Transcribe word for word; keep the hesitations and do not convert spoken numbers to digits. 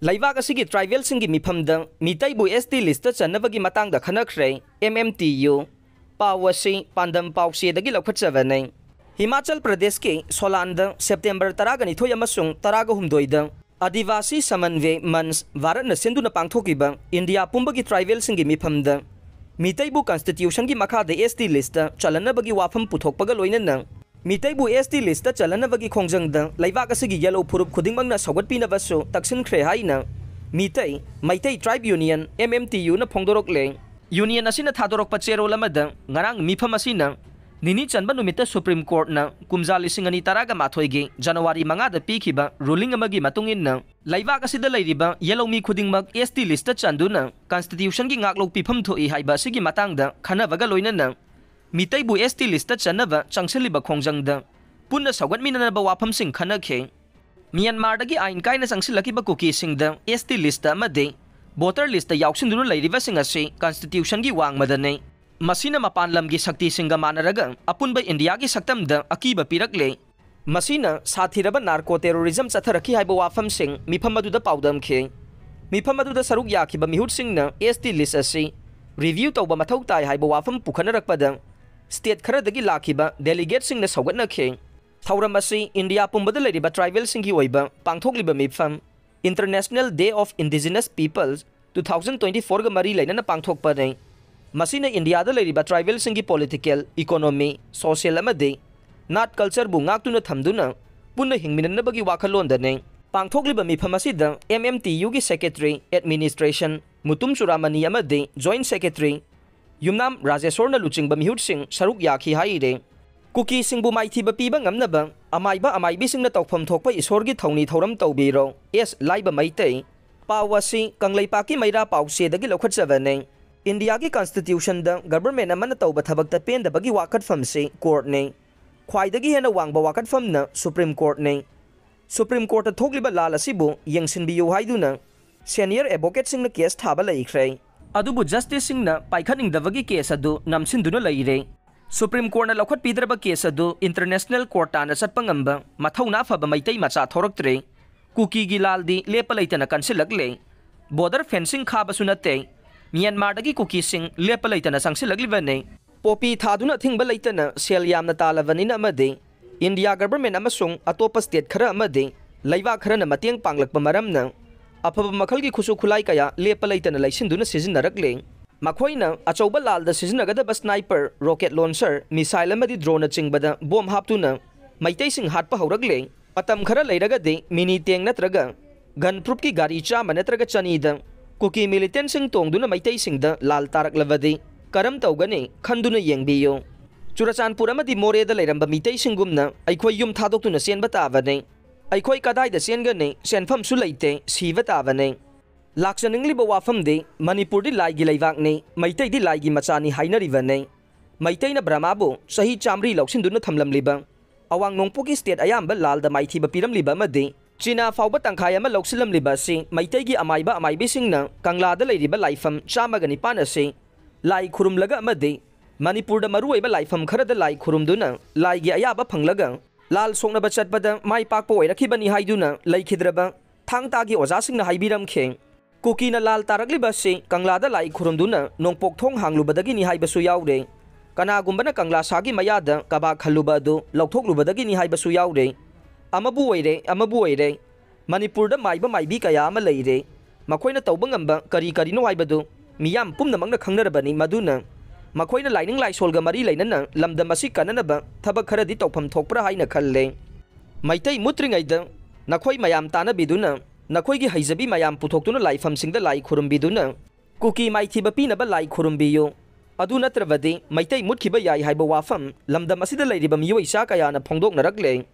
ꯂꯩꯕꯥꯛ ꯑꯁꯤꯒꯤ ꯇ꯭ꯔꯥꯏꯕꯦꯜꯁꯤꯡꯒꯤ ꯃꯤꯐꯝꯗ ꯃꯤꯇꯩꯕꯨ ꯑꯦꯁ T list ꯆꯟꯅꯕꯒꯤ ꯃꯇꯥꯡꯗ ꯈꯟꯅꯈ꯭ꯔꯦ, ꯑꯦꯝ ꯑꯦꯝ ꯇꯤ ꯌꯨ꯫ ꯄꯥꯎ ꯑꯁꯤ ꯄꯥꯟꯗꯝ ꯄꯥꯎꯆꯦꯗꯒꯤ ꯂꯧꯈꯠꯆꯕꯅꯤ꯫ ꯍꯤꯃꯥꯆꯜ ꯄ꯭ꯔꯗꯦꯁꯀꯤ ꯁꯣꯂꯥꯟꯗ ꯁꯦꯞꯇꯦꯝꯕꯔ ꯇꯔꯥꯒ ꯅꯤꯊꯣꯏ ꯑꯃꯁꯨꯡ ꯇꯔꯥꯒ ꯍꯨꯝꯗꯣꯏꯗ ꯑꯥꯗꯤꯕꯥꯁꯤ ꯁꯃꯟꯋꯦ ꯃꯟꯆ ꯚꯥꯔꯠꯅ ꯁꯤꯟꯗꯨꯅ ꯄꯥꯡꯊꯣꯛꯈꯤꯕ ꯏꯟꯗꯤꯌꯥ ꯄꯨꯝꯕꯒꯤ ꯇ꯭ꯔꯥꯏꯕꯦꯜꯁꯤꯡꯒꯤ ꯃꯤꯐꯝꯗ ꯃꯤꯇꯩꯕꯨ ꯀꯟꯁꯇꯤꯇ꯭ꯌꯨꯁꯟꯒꯤ ꯃꯈꯥꯗ ꯑꯦꯁ ꯇꯤ ꯂꯤꯁꯇ ꯆꯜꯍꯟꯅꯕꯒꯤ ꯋꯥꯐꯝ ꯄꯨꯊꯣꯛꯄꯒ ꯂꯣꯏꯅꯅ ꯃꯤꯇꯩꯕꯨ ꯑꯦꯁ ꯇꯤ ꯂꯤꯁꯇ ꯆꯜꯍꯟꯅꯕꯒꯤ ꯈꯣꯡꯖꯪꯗ ꯂꯩꯕꯥꯛ ꯑꯁꯤꯒꯤ ꯌꯦꯜꯂꯧ ꯐꯨꯔꯨꯞ ꯈꯨꯗꯤꯡꯃꯛꯅ ꯁꯧꯒꯠꯄꯤꯅꯕꯁꯨ ꯇꯛꯁꯤꯟꯈ꯭ꯔꯦ ꯍꯥꯏꯅ Mitei Meitei tribe union, M M T ꯌꯨꯅ ꯐꯣꯡꯗꯣꯔꯛꯂꯦ꯫ ꯌꯨꯅꯤꯌꯟ ꯑꯁꯤꯅ ꯊꯥꯗꯣꯔꯛꯄ ꯆꯦꯔꯣꯜ ꯑꯃꯗ ꯉꯔꯥꯡ ꯃꯤꯐꯝ ꯑꯁꯤꯅ ꯅꯤꯅꯤ ꯆꯟꯕ ꯅꯨꯃꯤꯠꯇ ꯁꯨꯄ꯭ꯔꯤꯝ ꯀꯣꯔꯠꯅ ꯀꯨꯝꯖꯥ ꯂꯤꯁꯤꯡ ꯑꯅꯤ ꯇꯔꯥꯒ ꯃꯥꯊꯣꯏꯒꯤ ꯖꯅꯋꯥꯔꯤ ꯃꯉꯥꯗ ꯄꯤꯈꯤꯕ ꯔꯨꯂꯤꯡ ꯑꯃꯒꯤ ꯃꯇꯨꯡ ꯏꯟꯅ ꯂꯩꯕꯥꯛ ꯑꯁꯤꯗ ꯂꯩꯔꯤꯕ ꯌꯦꯜꯂꯧ ꯃꯤ ꯈꯨꯗꯤꯡꯃꯛ ꯑꯦꯁ ꯇꯤ ꯂꯤꯁꯇ ꯆꯟꯗꯨꯅ ꯀꯟꯁꯇꯤꯇ꯭ꯌꯨꯁꯟꯒꯤ ꯉꯥꯛꯂꯧ ꯄꯤꯐꯝ ꯊꯣꯛꯏ ꯍꯥꯏꯕ ꯑꯁꯤꯒꯤ ꯃꯇꯥꯡꯗ ꯈꯟꯅꯕꯒ ꯂꯣꯏꯅꯅ ꯃꯤꯇꯩꯕꯨ ꯑꯦꯁ ꯇꯤ ꯂꯤꯁꯇ ꯆꯟꯅꯕ ꯆꯪꯁꯤꯜꯂꯤꯕ ꯈꯣꯡꯖꯪꯗ ꯄꯨꯟꯅ ꯁꯧꯒꯠꯃꯤꯟꯅꯅꯕ ꯋꯥꯐꯝꯁꯤꯡ ꯈꯟꯅꯈꯤ꯫ ꯃ꯭ꯌꯥꯟꯃꯥꯔꯗꯒꯤ ꯑꯥꯏꯟ ꯀꯥꯏꯅ ꯆꯪꯁꯤꯜꯂꯛꯈꯤꯕ ꯀꯨꯀꯤꯁꯤꯡꯗ ꯑꯦꯁ ꯇꯤ ꯂꯤꯁꯇ ꯑꯃꯗꯤ ꯚꯣꯇꯔ ꯂꯤꯁꯇ ꯌꯥꯎꯁꯤꯟꯗꯨꯅ ꯂꯩꯔꯤꯕꯁꯤꯡ ꯑꯁꯤ ꯀꯟꯁꯇꯤꯇ꯭ꯌꯨꯁꯟꯒꯤ ꯋꯥꯡꯃꯗꯅꯤ꯫ ꯃꯁꯤꯅ ꯃꯄꯥꯟ ꯂꯝꯒꯤ ꯁꯛꯇꯤꯁꯤꯡꯒ ꯃꯥꯟꯅꯔꯒ ꯑꯄꯨꯟꯕ ꯏꯟꯗꯤꯌꯥꯒꯤ ꯁꯛꯇꯝꯗ ꯑꯀꯤꯕ ꯄꯤꯔꯛꯂꯦ꯫ ꯃꯁꯤꯅ ꯁꯥꯊꯤꯔꯕ ꯅꯥꯔꯀꯣ ꯇꯦꯔꯣꯔꯤꯖꯝ ꯆꯠꯊꯔꯛꯈꯤ ꯍꯥꯏꯕ ꯋꯥꯐꯝꯁꯤꯡ ꯃꯤꯐꯝ ꯑꯗꯨꯗ ꯄꯥꯎꯗꯝꯈꯤ꯫ ꯃꯤꯐꯝ ꯑꯗꯨꯗ ꯁꯔꯨꯛ ꯌꯥꯈꯤꯕ ꯃꯤꯍꯨꯠꯁꯤꯡꯅ ꯑꯦꯁ ꯇꯤ ꯂꯤꯁ ꯑꯁꯤ ꯔꯤꯚ꯭ꯌꯨ ꯇꯧꯕ ꯃꯊꯧ ꯇꯥꯏ ꯍꯥꯏꯕ ꯋꯥꯐꯝ ꯄꯨꯈꯠꯅꯔꯛꯄꯗ ꯁ꯭ꯇꯦꯠ ꯈꯔꯗꯒꯤ ꯂꯥꯛꯈꯤꯕ ꯗꯦꯂꯤꯒꯦꯠꯁꯤꯡꯅ ꯁꯧꯒꯠꯅꯈꯤ꯫ ꯊꯧꯔꯝ ꯑꯁꯤ ꯏꯟꯗꯤꯌꯥ ꯄꯨꯝꯕꯗ ꯂꯩꯔꯤꯕ ꯇ꯭ꯔꯥꯏꯕꯦꯜꯁꯤꯡꯒꯤ ꯑꯣꯏꯕ ꯄꯥꯡꯊꯣꯛꯂꯤꯕ ꯃꯤꯐꯝ International Day of Indigenous Peoples two thousand twenty fourꯒ ꯃꯔꯤ ꯂꯩꯅꯅ ꯄꯥꯡꯊꯣꯛꯄꯅꯤ꯫ ꯃꯁꯤꯅ ꯏꯟꯗꯤꯌꯥꯗ ꯂꯩꯔꯤꯕ ꯇ꯭ꯔꯥꯏꯕꯦꯜꯁꯤꯡꯒꯤ ꯄꯣꯂꯤꯇꯤꯀꯦꯜ, ꯏꯀꯣꯅꯣꯃꯤ, ꯁꯣꯁꯤꯌꯦꯜ ꯑꯃꯗꯤ ꯅꯥꯠ ꯀꯜꯆꯔꯕꯨ ꯉꯥꯛꯇꯨꯅ ꯊꯝꯗꯨꯅ ꯄꯨꯟꯅ ꯍꯤꯡꯃꯤꯟꯅꯅꯕꯒꯤ ꯋꯥꯈꯜꯂꯣꯟꯗꯅꯤ꯫ ꯄꯥꯡꯊꯣꯛꯂꯤꯕ ꯃꯤꯐꯝ ꯑꯁꯤꯗ ꯑꯦꯝ ꯑꯦꯝ ꯇꯤ ꯌꯨꯒꯤ ꯁꯦꯀ꯭ꯔꯦꯇꯔꯤ ꯑꯦꯗꯃꯤꯅꯤꯁꯇ꯭ꯔꯦꯁꯟ ꯃꯨꯇꯨꯝ ꯆꯨꯔꯥꯃꯅꯤ ꯑꯃꯗꯤ ꯖꯣꯏꯟꯠ ꯁꯦꯀ꯭ꯔꯦꯇꯔꯤ ꯌꯨꯝꯅꯥꯝ ꯔꯥꯖꯦꯁꯣꯔꯅ ꯂꯨꯆꯤꯡꯕ ꯃꯤꯍꯨꯠꯁꯤꯡ ꯁꯔꯨꯛ ꯌꯥꯈꯤ ꯍꯥꯏꯔꯦ꯫ ꯀꯨꯀꯤꯁꯤꯡꯕꯨ ꯃꯥꯏꯊꯤꯕ ꯄꯤꯕ ꯉꯝꯅꯕ ꯑꯃꯥꯏꯕ ꯑꯃꯥꯏꯕꯤꯁꯤꯡꯅ ꯇꯧꯐꯝ ꯊꯣꯛꯄ ꯏꯁꯣꯔꯒꯤ ꯊꯧꯅꯤ ꯊꯧꯔꯝ ꯇꯧꯕꯤꯔꯣ, ꯑꯦꯁ ꯂꯥꯏꯕ ꯃꯩꯇꯩ꯫ ꯄꯥꯎ ꯑꯁꯤ ꯀꯪꯂꯩꯄꯥꯛꯀꯤ ꯃꯩꯔꯥ ꯄꯥꯎꯆꯦꯗꯒꯤ ꯂꯧꯈꯠꯆꯕꯅꯤ꯫ ꯏꯟꯗꯤꯌꯥꯒꯤ ꯀꯟꯁꯇꯤꯇ꯭ꯌꯨꯁꯟꯗ ꯒꯚꯔꯟꯃꯦꯟꯠ ꯑꯃꯅ ꯇꯧꯕ ꯊꯕꯛꯇ ꯄꯦꯟꯗꯕꯒꯤ ꯋꯥꯀꯠꯐꯝꯁꯤ ꯀꯣꯔꯠꯅꯤ꯫ ꯈ꯭ꯋꯥꯏꯗꯒꯤ ꯍꯦꯟꯅ ꯋꯥꯡꯕ ꯋꯥꯀꯠꯐꯝꯅ ꯁꯨꯄ꯭ꯔꯤꯝ ꯀꯣꯔꯠꯅꯤ꯫ ꯁꯨꯄ꯭ꯔꯤꯝ ꯀꯣꯔꯠꯇ ꯊꯣꯛꯂꯤꯕ ꯂꯥꯜ ꯑꯁꯤꯕꯨ ꯌꯦꯡꯁꯤꯟꯕꯤꯌꯨ ꯍꯥꯏꯗꯨꯅ ꯁꯦꯅꯤꯌꯔ ꯑꯦꯗꯚꯣꯀꯦꯠꯁꯤꯡꯅ ꯀꯦꯁ ꯊꯥꯕ ꯂꯩꯈ꯭ꯔꯦ꯫ ꯑꯗꯨꯕꯨ ꯖꯁꯇꯤꯁꯁꯤꯡꯅ ꯄꯥꯏꯈꯠꯅꯤꯡꯗꯕꯒꯤ ꯀꯦꯁ ꯑꯗꯨ ꯅꯝꯁꯤꯟꯗꯨꯅ ꯂꯩꯔꯦ꯫ ꯁꯨꯄ꯭ꯔꯤꯝ ꯀꯣꯔꯠꯅ ꯂꯧꯈꯠꯄꯤꯗ꯭ꯔꯕ ꯀꯦꯁ ꯑꯗꯨ ꯏꯟꯇꯔꯅꯦꯁꯅꯦꯜ ꯀꯣꯔꯠ ꯇꯥꯟꯅ ꯆꯠꯄ ꯉꯝꯕ ꯃꯊꯧꯅꯥ ꯐꯕ ꯃꯩꯇꯩ ꯃꯆꯥ ꯊꯣꯔꯛꯇ꯭ꯔꯦ꯫ ꯀꯨꯀꯤꯒꯤ ꯂꯥꯜꯗꯤ ꯂꯦꯞꯄ ꯂꯩꯇꯅ ꯀꯟꯁꯤꯜꯂꯛꯂꯦ꯫ ꯕꯣꯔꯗꯔ ꯐꯦꯟꯁꯤꯡ ꯈꯥꯕꯁꯨ ꯅꯠꯇꯦ, ꯃ꯭ꯌꯥꯟꯃꯥꯔꯗꯒꯤ ꯀꯨꯀꯤꯁꯤꯡ ꯂꯦꯞꯄ ꯂꯩꯇꯅ ꯆꯪꯁꯤꯜꯂꯛꯂꯤꯕꯅꯤ꯫ ꯄꯣꯄꯤ ꯊꯥꯗꯨꯅ ꯑꯊꯤꯡꯕ ꯂꯩꯇꯅ ꯁꯦꯜ ꯌꯥꯝꯅ ꯇꯥꯜꯂꯕꯅꯤꯅ ꯑꯃꯗꯤ ꯏꯟꯗꯤꯌꯥ ꯒꯚꯔꯟꯃꯦꯟ ꯑꯃꯁꯨꯡ ꯑꯇꯣꯞꯄ ꯁ꯭ꯇꯦꯠ ꯈꯔ ꯑꯃꯗꯤ ꯂꯩꯕꯥꯛ ꯈꯔꯅ ꯃꯇꯦꯡ ꯄꯥꯡꯂꯛꯄ ꯃꯔꯝꯅ ꯑꯐꯕ ꯃꯈꯜꯒꯤ ꯈꯨꯠꯁꯨ ꯈꯨꯠꯂꯥꯏ ꯀꯌꯥ ꯂꯦꯞꯄ ꯂꯩꯇꯅ ꯂꯩꯁꯤꯟꯗꯨꯅ ꯁꯤꯖꯤꯟꯅꯔꯛꯂꯦ꯫ ꯃꯈꯣꯏꯅ ꯑꯆꯧꯕ ꯂꯥꯜꯗ ꯁꯤꯖꯤꯟꯅꯒꯗꯕ ꯁ꯭ꯅꯥꯏꯄꯔ, ꯔꯣꯀꯦꯠ ꯂꯣꯟꯆꯔ, ꯃꯤꯁꯥꯏꯜ ꯑꯃꯗꯤ ꯗ꯭ꯔꯣꯟꯅꯆꯤꯡꯕꯗ ꯕꯣꯝ ꯍꯥꯞꯇꯨꯅ ꯃꯩꯇꯩꯁꯤꯡ ꯍꯥꯠꯄ ꯍꯧꯔꯛꯂꯦ꯫ ꯃꯇꯝ ꯈꯔ ꯂꯩꯔꯒꯗꯤ ꯃꯤꯅꯤ ꯇꯦꯡ ꯅꯠꯇ꯭ꯔꯒ ꯒꯟ ꯄ꯭ꯔꯨꯐꯀꯤ ꯒꯥꯔꯤ ꯆꯥꯝꯃ ꯅꯠꯇ꯭ꯔꯒ ꯆꯅꯤꯗ ꯀꯨꯀꯤ ꯃꯤꯂꯤꯇꯦꯟꯁꯤꯡ ꯇꯣꯡꯗꯨꯅ ꯃꯩꯇꯩꯁꯤꯡꯗ ꯂꯥꯜ ꯇꯥꯔꯛꯂꯕꯗꯤ ꯀꯔꯝ ꯇꯧꯒꯅꯤ ꯈꯟꯗꯨꯅ ꯌꯦꯡꯕꯤꯌꯨ꯫ ꯆꯨꯔꯆꯥꯟꯄꯨꯔ ꯑꯃꯗꯤ ꯃꯣꯔꯦꯗ ꯂꯩꯔꯝꯕ ꯃꯤꯇꯩꯁꯤꯡꯒꯨꯝꯅ ꯑꯩꯈꯣꯏ ꯌꯨꯝ ꯊꯥꯗꯣꯛꯇꯨꯅ ꯆꯦꯟꯕ ꯇꯥꯕꯅꯤ꯫ ꯑꯩꯈꯣꯏ ꯀꯗꯥꯏꯗ ꯆꯦꯟꯒꯅꯤ? ꯁꯦꯟꯐꯝꯁꯨ ꯂꯩꯇꯦ, ꯁꯤꯕ ꯇꯥꯕꯅꯤ꯫ ꯂꯥꯛꯆꯅꯤꯡꯂꯤꯕ ꯋꯥꯐꯝꯗꯤ ꯃꯅꯤꯄꯨꯔꯗꯤ ꯂꯥꯏꯒꯤ ꯂꯩꯕꯥꯛꯅꯤ, ꯃꯩꯇꯩꯗꯤ ꯂꯥꯏꯒꯤ ꯃꯆꯥꯅꯤ ꯍꯥꯏꯅꯔꯤꯕꯅꯤ꯫ ꯃꯩꯇꯩꯅ ꯕ꯭ꯔꯍꯃꯥꯕꯨ ꯆꯍꯤ ꯆꯥꯝꯃꯔꯤ ꯂꯧꯁꯤꯟꯗꯨꯅ ꯊꯝꯂꯝꯂꯤꯕ, ꯑꯋꯥꯡ ꯅꯣꯡꯄꯣꯛꯀꯤ ꯁ꯭ꯇꯦꯠ ꯑꯌꯥꯝꯕ ꯂꯥꯜꯗ ꯃꯥꯏꯊꯤꯕ ꯄꯤꯔꯝꯂꯤꯕ ꯑꯃꯗꯤ ꯆꯤꯅꯥ ꯐꯥꯎꯕ ꯇꯪꯈꯥꯏ ꯑꯃ ꯂꯧꯁꯤꯜꯂꯝꯂꯤꯕ ꯑꯁꯤ ꯃꯩꯇꯩꯒꯤ ꯑꯃꯥꯏꯕ ꯑꯃꯥꯏꯕꯤꯁꯤꯡꯅ ꯀꯪꯂꯥꯗ ꯂꯩꯔꯤꯕ ꯂꯥꯏꯐꯝ ꯆꯥꯝꯃꯒ ꯅꯤꯄꯥꯟ ꯑꯁꯤ ꯂꯥꯏ ꯈꯨꯔꯨꯝꯂꯒ ꯑꯃꯗꯤ ꯃꯅꯤꯄꯨꯔꯗ ꯃꯔꯨꯑꯣꯏꯕ ꯂꯥꯏꯐꯝ ꯈꯔꯗ ꯂꯥꯏ ꯈꯨꯔꯨꯝꯗꯨꯅ ꯂꯥꯏꯒꯤ ꯑꯌꯥꯕ ꯐꯪꯂꯒ ꯂꯥꯜ ꯁꯣꯛꯅꯕ ꯆꯠꯄꯗ ꯃꯥꯏ ꯄꯥꯛꯄ ꯑꯣꯏꯔꯛꯈꯤꯕꯅꯤ ꯍꯥꯏꯗꯨꯅ ꯂꯩꯈꯤꯗ꯭ꯔꯕ ꯊꯥꯡ ꯇꯥꯒꯤ ꯑꯣꯖꯥꯁꯤꯡꯅ ꯍꯥꯏꯕꯤꯔꯝꯈꯤ꯫ ꯀꯨꯀꯤꯅ ꯂꯥꯜ ꯇꯥꯔꯛꯂꯤꯕ ꯑꯁꯤ ꯀꯪꯂꯥꯗ ꯂꯥꯏ ꯈꯨꯔꯨꯝꯗꯨꯅ ꯅꯣꯡꯄꯣꯛ ꯊꯣꯡ ꯍꯥꯡꯂꯨꯕꯗꯒꯤꯅꯤ ꯍꯥꯏꯕꯁꯨ ꯌꯥꯎꯔꯦ꯫ ꯀꯅꯥꯒꯨꯝꯕꯅ ꯀꯪꯂꯥ ꯁꯥꯒꯤ ꯃꯌꯥꯗ ꯀꯕꯥꯛ ꯈꯜꯂꯨꯕ ꯑꯗꯨ ꯂꯧꯊꯣꯛꯂꯨꯕꯗꯒꯤꯅꯤ ꯍꯥꯏꯕꯁꯨ ꯌꯥꯎꯔꯦ꯫ ꯑꯃꯕꯨ ꯑꯣꯏꯔꯦ, ꯑꯃꯕꯨ ꯑꯣꯏꯔꯦ, ꯃꯅꯤꯄꯨꯔꯗ ꯃꯥꯏꯕ ꯃꯥꯏꯕꯤ ꯀꯌꯥ ꯑꯃ ꯂꯩꯔꯦ꯫ ꯃꯈꯣꯏꯅ ꯇꯧꯕ ꯉꯝꯕ ꯀꯔꯤ ꯀꯔꯤꯅꯣ ꯍꯥꯏꯕꯗꯨ ꯃꯤꯌꯥꯝ ꯄꯨꯝꯅꯃꯛꯅ ꯈꯪꯅꯔꯕꯅꯤ꯫ ꯃꯗꯨꯅ ꯃꯈꯣꯏꯅ ꯂꯥꯏꯅꯤꯡ ꯂꯥꯏꯁꯣꯜꯒ ꯃꯔꯤ ꯂꯩꯅꯅ ꯂꯝꯗꯝ ꯑꯁꯤ ꯀꯟꯅꯅꯕ ꯊꯕꯛ ꯈꯔꯗꯤ ꯇꯧꯐꯝ ꯊꯣꯛꯄ꯭ꯔꯥ ꯍꯥꯏꯅ ꯈꯜꯂꯦ꯫ ꯃꯩꯇꯩ ꯃꯨꯠꯇ꯭ꯔꯤꯉꯩꯗ ꯅꯈꯣꯏ ꯃꯌꯥꯝ ꯇꯥꯟꯅꯕꯤꯗꯨꯅ, ꯅꯈꯣꯏꯒꯤ ꯍꯩꯖꯕꯤ ꯃꯌꯥꯝ ꯄꯨꯊꯣꯛꯇꯨꯅ ꯂꯥꯏꯐꯝꯁꯤꯡꯗ ꯂꯥꯏ ꯈꯨꯔꯨꯝꯕꯤꯗꯨꯅ ꯀꯨꯀꯤ ꯃꯥꯏꯊꯤꯕ ꯄꯤꯅꯕ ꯂꯥꯏ ꯈꯨꯔꯨꯝꯕꯤꯌꯨ꯫ ꯑꯗꯨ ꯅꯠꯇ꯭ꯔꯕꯗꯤ ꯃꯩꯇꯩ ꯃꯨꯠꯈꯤꯕ ꯌꯥꯏ ꯍꯥꯏꯕ ꯋꯥꯐꯝ ꯂꯝꯗꯝ ꯑꯁꯤꯗ ꯂꯩꯔꯤꯕ ꯃꯤꯑꯣꯏ ꯆꯥ ꯀꯌꯥꯅ ꯐꯣꯡꯗꯣꯛꯅꯔꯛꯂꯦ꯫